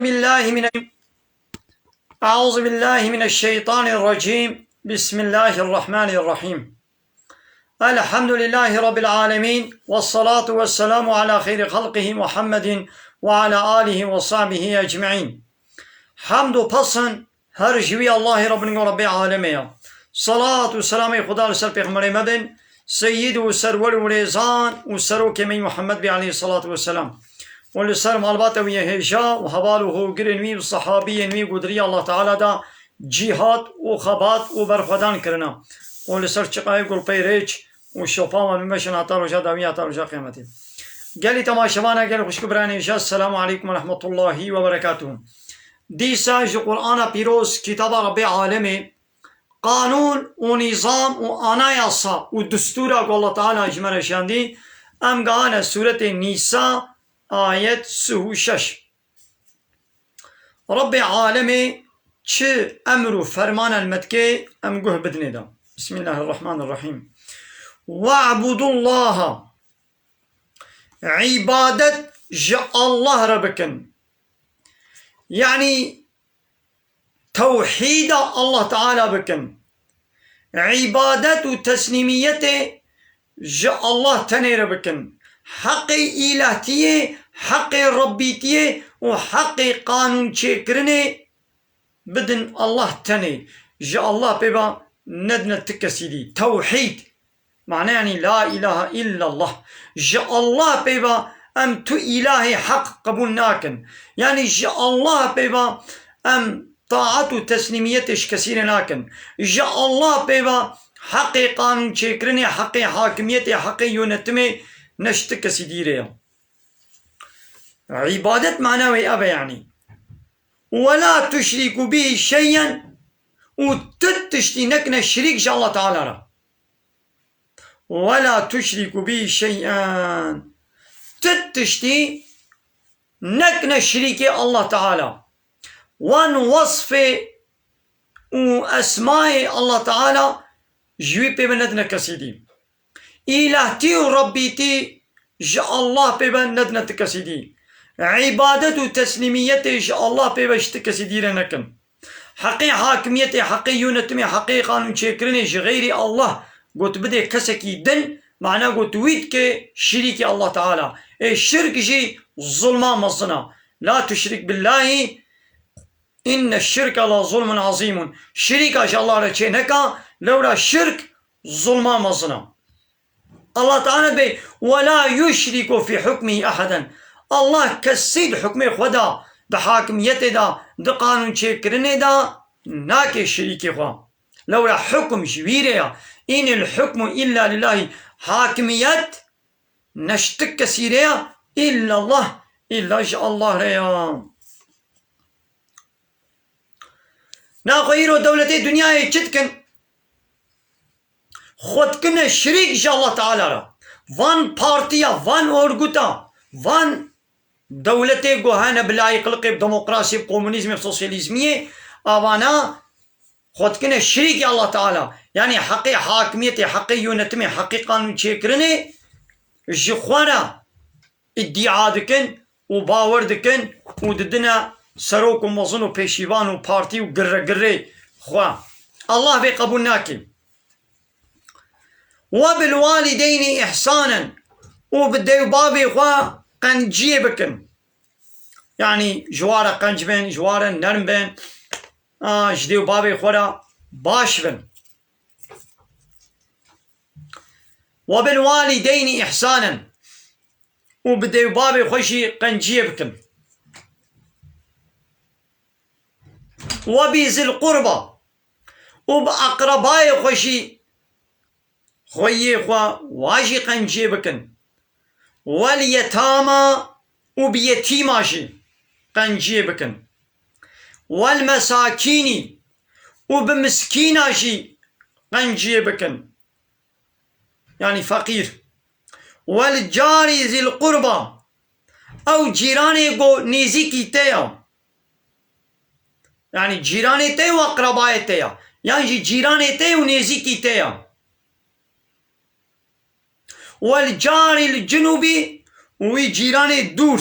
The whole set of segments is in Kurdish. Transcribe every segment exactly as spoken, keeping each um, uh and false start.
بالله من أعوذ بالله من الشيطان الرجيم. بسم الله الرحمن الرحيم. الحمد لله رب العالمين، والصلاة والسلام على خير خلقه محمد وعلى آله وصحبه أجمعين. Hamd û pesn her ji wî Allahê Rabbin û Rabbê alemê ya. Salat û selamê Xuda li ser pêxemberê me bin, seyyid û serwer û rêzan û serokê me yî Muhammed bî aleyhissalatu vesselam. Û li ser malbata wî yê hêja û heval û hogirên wî û sehabiyên wî ku di riya Allah Teala da cîhat û xebat û berxwedan kirina. Û li ser çiqayê gulpey rêç û şopa wan bimeşin heta roja dawî, heta roja qiyametê. Gelî temaşevana, gelî xwişk û birayên hêja, Selamu aleykum ve rahmetullahi ve berekatuhu. Dîsa ji Qur'ana Pîroz, kitaba Rabbê alemê, qanûn û nîzam û anayasa û distûra ku Allah Teala ji me re şandî, em gihane sûretê Nîsa, ayet sih û şeş. Rabbê alemê çi emr û fermanan me dike, em guh bidinê de. Bismillahirrahmanirrahîm. We'budullaha. Îbadet ji Allah re bikin. Yanî tewhîda Allah Teala bikin. Îbadet û teslîmiyetê ji Allah tenê re bikin. Heqê îlahtiyê, heqê Rebbîtiyê û heqê qanûnçêkirinê bidin Allah tenê. Ji Allah pê ve nedine ti kesî dî. Tewhîd. Mane yanî la ilahe illallah. Ji Allah pê ve em tu îlahê heq qebûl nakin. Yanî ji Allah pê ve em taet û teslîmiyetê ji kesî re nakin. Ji Allah pê ve heqê qanûnçêkirinê, heqê hakimiyetê, heqê yönetimê ne ji ti kesî dî re ye. Îbadet mana wê ev e yanî. Ve la tuşrîku bî şey'en, û tu tiştî nekine şirîk ji Allah Teala re. Ve la tuşrîku bî şey'en. Tu tiştî nekine şirîkê Allah Teala. Wan wesfê û esmayê Allah Teala ji wî pê ve nedine kesî dî. Îlahtî û Rebbîtî ji Allah pê ve nedine ti kesî dî. Îbadet û teslîmiyetê ji Allah pê ve ji ti kesî dî re nekin. Heqê hakimiyetê, heqê yönetimê, heqê qanûnçêkirinê ji xeyrî Allah got bidê kesekî din, mana got wî dike şirîkî Allah Teala. Ê şirk jî zulma mezin a. La tuşrik billahî inne şirke la zulmun azîmun. Şirîka ji Allah re çê neka, lewra şirk zulma mezin a. Allah Teala bê, "Ve la yuşriku fî hukmî eheden." Allah kesî di hukmê xwe de, di hakimiyetê de, di qanûnçêkirinê de nake şirîkê xwe. Lewra hukm ji wî re ya. "Inil hukmu illa lillahi." Hakimiyet ne ji ti kesî re ya, illallah, illa ji Allah re ya. Naxwe îro dewletê dinyayê çi dikin? Xwe dikine şirîk ji Allah Teala re. Van partiya, van orguta, van dewletê ku hene bi layîqliqê, bi demokrasiyê, bi komunîzmê, bi sosyalîzmiyê, avana xwe dikine şirîkî Allah Teala. Yanî heqê hakimiyetê, heqê yönetimê, heqê qanûnçêkirinê ji xwe re îdîa dikin û bawer dikin û didine serok û mezin û pêşîvan û partî û girregirê xwe. Allah vê qebûl nake. "Ve bil walîdeynî îhsanen", û bi dê û bavê xwe qenciyê bikin. Yanî ji wa re qenc bin, ji wa re nerm bin, a, ji dê û bavê xwe re baş bin. "Ve bil walîdeynî îhsanen", û bi dê û bavê xwe jî qenciyê bikin. "Ve bî zil qurba", û bi eqrebayê xwe jî, xweyê xwe, wa jî qenciyê bikin. "Wel yetama", û bi yetîma jî qenciyê bikin. "Wel mesakînî", û bi miskîna jî qenciyê bikin. Yanî feqîr. "Wel carî zil qurba", ew cîranê ku nêzîkî te ya. Yanî cîranê te û eqrebayê te ya. Yan jî cîranê te û nêzîkî te ya. "Wel carî l cunubî", û wî cîranê dûr.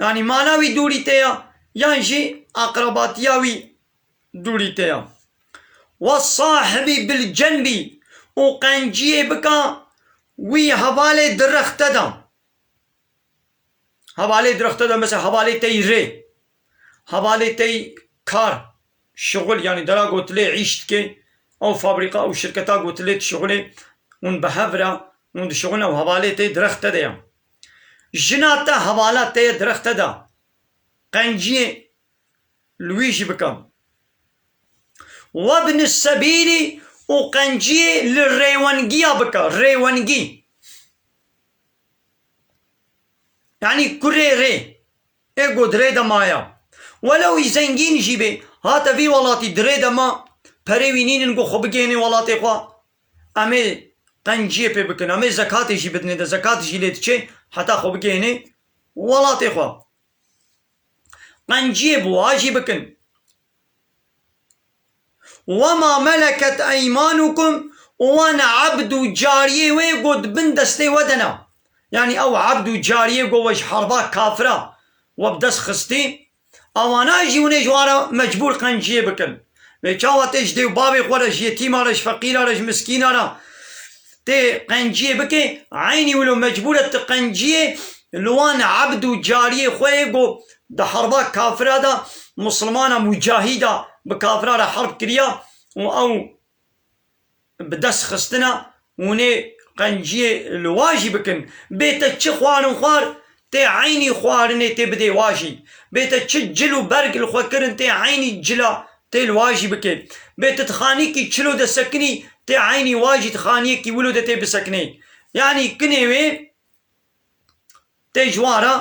Yanî mala wî dûrî te ya, yan jî aqrabatiya wî dûrî te ya. Ve sahibî bil cenbî, û qenciyê bika wî hevalê direxte de. Hevalê direxte de, mesela hevalê tey rê, hevalê tey kar, şixul, yanî dera gotilê îş dike, ew fabrîka, ew şirketa gotilê dişixulê, hûn bi hev re, hûn dişixulin, ew hevalê tey direxte de ya. Jina te hevala te ye direxte de. Qenciyê li wî jî bike. Webni sebîlî, û qenciyê li rêwengiya bike, rêwengî. Yanî kurê rê, ê ku di rê de maya. Welew wî zengîn jî bê, hate vî welatî di rê de ma, perê wî nînin ku xwe bigihênê welatê xwe. Em ê qenciyê pê bikin, em ê zekatê jî bidinê de, zekat jî lê diçê, heta xwe bigihênê welatê xwe. Qenciyê bi wa jî bikin. Wema meleket eymanukum, û wan ebd û cariyê wê ku di bin destê we de ne. Yanî ew ebd û cariyê ku we ji herba kafira we bi dest xistî, ewana jî hûn ê ji wan re mecbûr qenciyê bikin. Vê çawa tê ji dê û bavê xwe re, ji yetîma re, ji feqîra re, ji miskîna re tê qenciyê bike, eynî wilo mecbûr e tu qenciyê li wan ebd û cariyê xwe yê ku di herba kafira de, misilmana mucahîda bi kafira re herb kiriya û ew bi dest xistine, hûn ê qenciyê li wa jî bikin. Bê te çi xwarin xwar, tê eynî xwarinê tê bidê wa jî. Bê te çi cil û berg li xwe kirin, tê eynî cila tê li wa jî bike. Bê tu di xanîkî çilo de sekinî, tê eynî wa jî di xaniyekî wilo de tê bisekinê. Yanî kinê wê tê ji wan re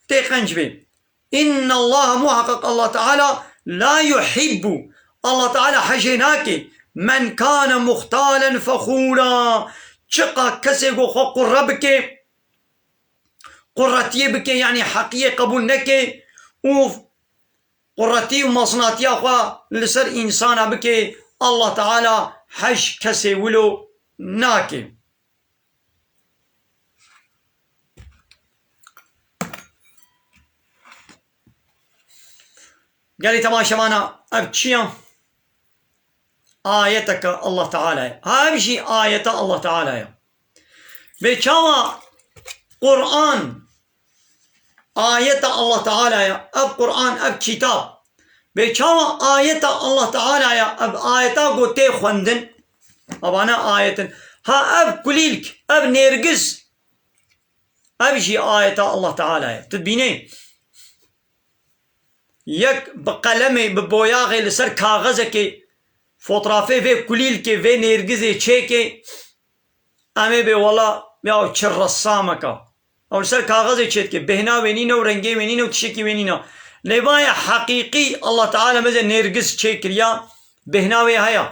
tê qenc bê. Înnallaha, muheqeq Allah Teala, la yuhibbu, Allah Teala hejê nake, men kane muxtalen fexûra, çiqa kesê ku xwe qurre bike, qurretiyê bike, yanî heqiyê qebûl neke û qurretî û mezinatiya xwe li ser însana bike, Allah Teala hej kesê wilo nake. Gelî temaşevana, ev çi ya? Ayeteke Allah Teala ye. Ha, ev jî ayeta Allah Teala ye. Vê çawa Quran ayeta Allah Teala ye, ev Quran, ev kitab. Vê çawa ayeta Allah Teala ye, ev ayeta ku tê xwendin, evane ayetin. Ha, ev kulîlk, ev nêrgiz, ev jî ayeta Allah Teala ye. Tu dibînê yek bi qelemê, bi boyaxê li ser kaxezekê, fotrafê vê kulîlkê, vê nêrgizê çêkê, em ê bê wela ya çi ressameka. Ew li ser kaxezê çêdike, bêhna wê nîne û rengê wê nîne û tiştekî wê nîne. Lê va ye heqîqî Allah Teala meze nêrgiz çêkiriya, bêhna wê heye.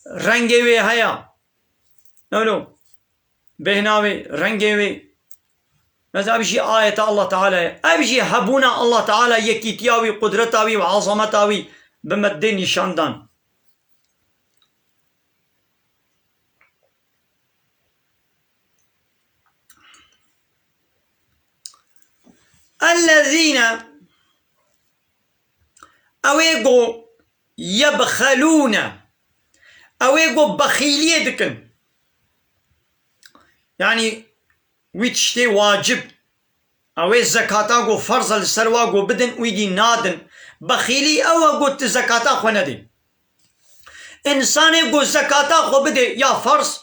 Rengê wê heye. Ewlo. Bêhna wê, rengê wê. Mesela ev jî ayeta Allah Teala ye. Ev jî hebûna Allah Teala, yekîtiya wî, qudreta wî û azameta wî bi me dê nîşan dan. Ellezîne, ew ê ku yebxelûne, ew ê ku bexîliyê dikin. Yanî wî tiştê wacib, ew ê zekata ku ferz e li ser wa ku bidin, wî dî nadin. Bexîlî ew e ku tu zekata xwe nedî. Însanê ku zekata xwe bide ya ferz,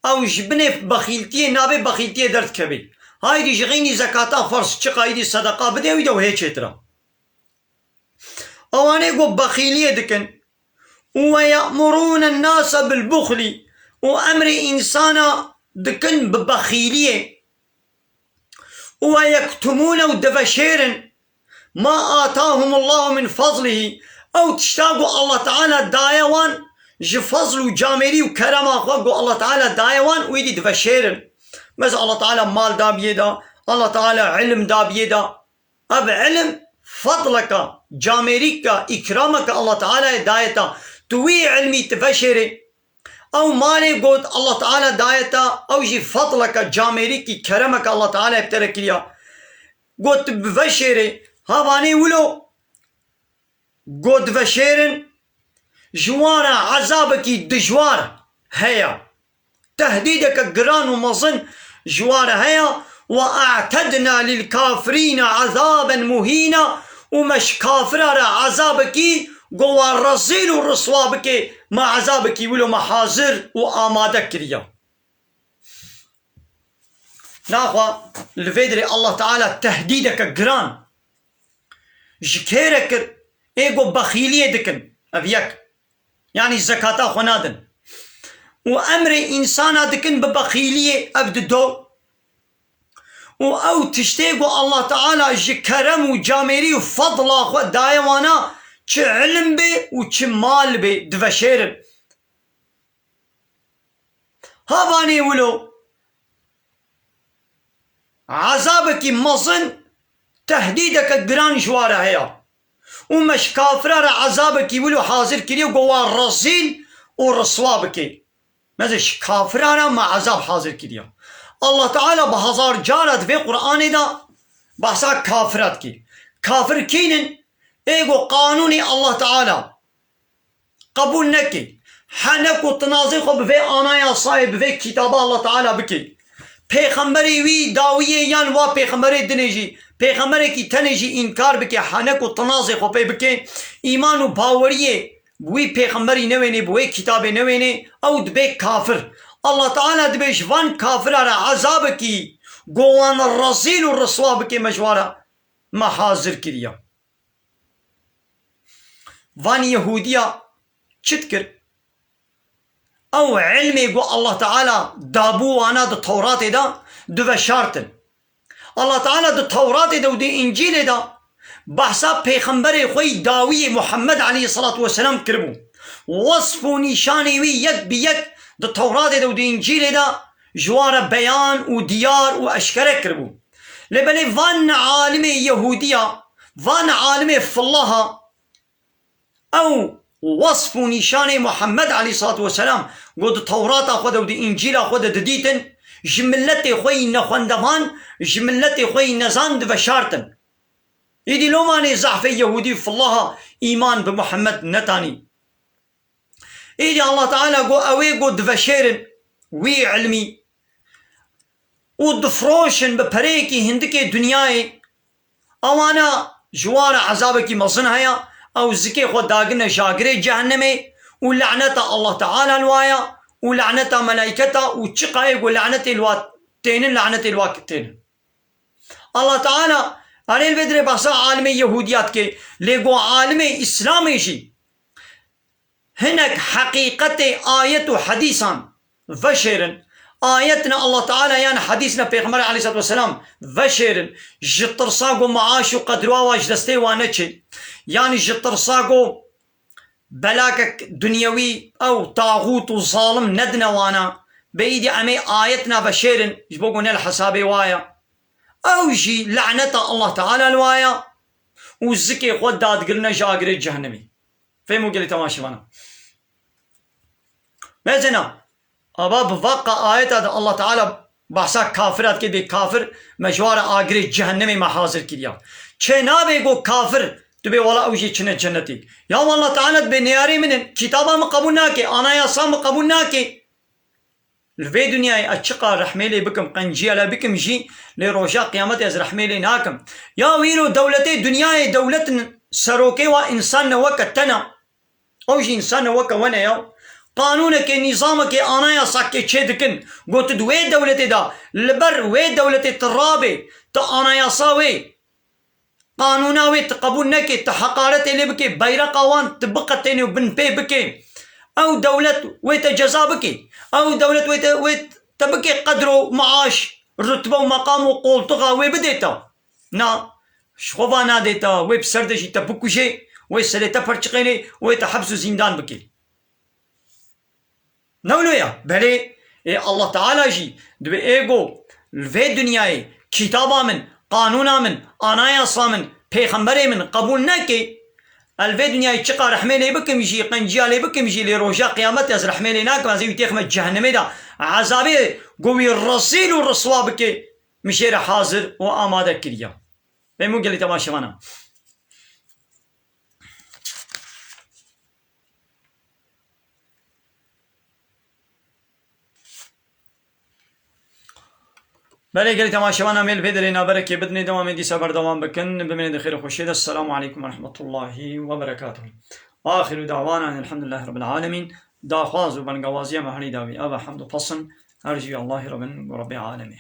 ew ji binê bexîltiyê nabê, bexîltiyê derdikeve. Haydî ji xînî zekata ferz, çiqa êdî sedeqa bide, wî de hê çêtir e. Ewanê ku bexîliyê dikin, û we ye'murûne nase bil buxlî, û emrê însana dikin bi bexîliyê. Û we yektumûne, û diveşêrin, ma atahumullahu min fazlihi, ew tişta ku Allah Teala daye wan, ji fazl û camêrî û kerema xwe ku Allah Teala daye wan, wî dî diveşêrin. Mesela Allah Teala mal dabiyê da, Allah Teala ilim dabiyê da. Ev ilim fadleka, camêrîka, îkrameka Allah Teala'yê daye ta. Tu wî ilmî tu veşêrê. Ew malê got Allah Teala daye ta, ew jî fadleka, camêrîkî, keremeka Allah Teala'yê bi te re kiriya. Got tu biveşêrê, Havanê wilo go diveşêrin, ji wan re ezabekî dijwar heye. Tehdîdeke giran û mezin ji wan re heye. "Ve a'tedna lil kafirîne ezaben muhîna", û me ji kafira re ezabekî go wan rezîl û riswa bike, me ezabekî wilo me hazir û amade kiriye. Naxwe li vê dirê Allah Teala tehdîdeke giran ji kê re kir, ê go bexîliyê dikin, ev yek. Yanî zekata xwe nadin. Û emrê însana dikin bi bexîliyê, ev di do. Û ew tiştê ku Allah Teala ji kerem û camêrî û fedla xwe daye wana, çi ilim bê û çi mal bê, diveşêrin. Havanê wilo, ezabekî mezin, tehdîdeke giran ji wa re heye. Û me ji kafira re ezabekî wilo hazir kiriye, ku wa rezîl û riswa bike. Me zê ji kafira re me ezab hazir kiriye. Allah Teala bi hezar cara di vê Qur'anê de behsa kafira dike. Kafir kînin? Ê ku qanûnê Allah Teala qebûl neke. Henek û tinazê xwe bi vê anayasayê, bi vê kitaba Allah Teala bike. Pêxemberê wî dawiyê yan wa pêxemberê dinê jî, pêxemberekî tenê jî înkar bike, henek û tinazê xwe pê bike, îman û baweriyê bi wî pêxemberî newênê, bi wê kitabê newênê, ew dibe kafir. Allah Teala dibe ji van kafira re ezabekî go wan rezîl û riswa bike, me ji wa re me hazir kiriye. Van Yehûdiya çi dikir? Ew ilmê ku Allah Teala dabû wana di Tewratê de diveşartin. Allah Teala di Tewratê de û di Încîlê de behsa pêxemberê xwe yî dawiyê Muhammed aleyhisselatu vesselam kiribû. Wesf û nîşanê wî yek bi yek di Tewratê de û di Încîlê de ji wan re beyan û diyar û eşkere kiribû. Lê belê van alimê Yehûdiya, van alimê fillaha, ew wesf û nîşanê Muhammed aleyhisselatu vesselam ku di Tewrata xwe de û di Încîla xwe de didîtin, ji miletê xwe yî nexwendevan, ji miletê xwe yî nezan diveşartin. Îdî lomanê zehfê Yehûdî fillaha îman bi Muhammed netanî. Îdî Allah Teala got, ew ê got diveşêrin wî ilmî û difroşin bi pereyekî hindikê dinyayê, ewana ji wan re ezabekî mezin heye, ew zikê xwe dagirine ji agirê cehennemê û laneta Allah Teala li wa ye û laneta melayketa û çiqa ê ku lanetê li wa tênin, lanetê li wa tênin. Allah Teala erê li vê dirê behsa alimê Yehûdiya dike, lê ku alimê Îslamê jî hinek heqîqetê ayet û hedîsan veşêrin. Ayetna Allah Teala yan hedîsna Pêxember aleyhisselatu vesselam veşêrin. Ji tirsa ku maaş û qedrwa wa ji destê wa neçê. Yanî ji tirsa ku belakek dunyewî ew taxût û zalim nedine wana. Bê îdî em ê ayetna veşêrin, ji bo ku ne li hesabê wa ye. Ew jî laneta Allah Teala li wa ye û zikê xwe dadigirine ji agirê cehennemê. Fêm û gelî temaşevana. Mezena, ava bi vaqa ayeta de Allah Teala behsa kafira dike, dê kafir me ji wa re agirê cehennemê me hazir kiriya. Çê nabe go kafir dibe wala ew jî çine cennetê. Ya Allah Teala dibe neyarê min in, kitaba min qebûl nake, anayasa min qebûl nake. Li vê dinyayê ez çiqa rehmê lê bikim, qenciya lê bikim jî, lê roja qiyametê ez rehmê lê nakim. Ya wîro dewletê dinyayê dewlet in, serokê wa însan ne weke te ne. Ew jî însan ne weke we ne ya. Qanûnekê, nîzamekê, anayasakê çê dikin. Got tu di wê dewletê de, li ber wê dewletê tu rabê, tu anayasa wê, qanûna wê tu qebûl nekê, tu heqaretê lê bikê, beyreqa wan tu biqetênê û binpê bikê. Ew dewlet wê te ceza bikê. Ew dewlet wê te, wê te bikê qedr û maaş, rutbe û meqam û qoltuxa wê bidê te. Na, ji xwe va nadê te, wê bi ser de jî te bikujê, wê serê te perçiqênê, wê te heps û zîndan bikê. Ne wilo ya? Belê, ê Allah Teala jî dibe ê go li vê dinyayê kitaba min, qanûna min, anayasa min, pêxemberê min qebûl neke, ez li vê dinyayê çiqa rehmê lê bikim jî, qenciya lê bikim jî, lê roja qiyametê ez rehmê lê nakim, ez ê wî têxime cehennemê de, ezabê go wî rezîl û riswa bike, min jê re hazir û amade kiriya. Fêm û gelî temaşevana. Belê gelî temaşevana mêl pê derê naberekê bidinê dewamê dîsa berdewam bikin. Bimînê di xêr û xweşiyê de. Selamu aleykum ve rahmetullahi ve berekatuhu. Axiru da'wana elhamdulillahi rabbil alemin. Daxwaz û bengawaziya me herî dawî. Eva hemd û pesin her jî Allahî Rabbin û Rabbê alemê.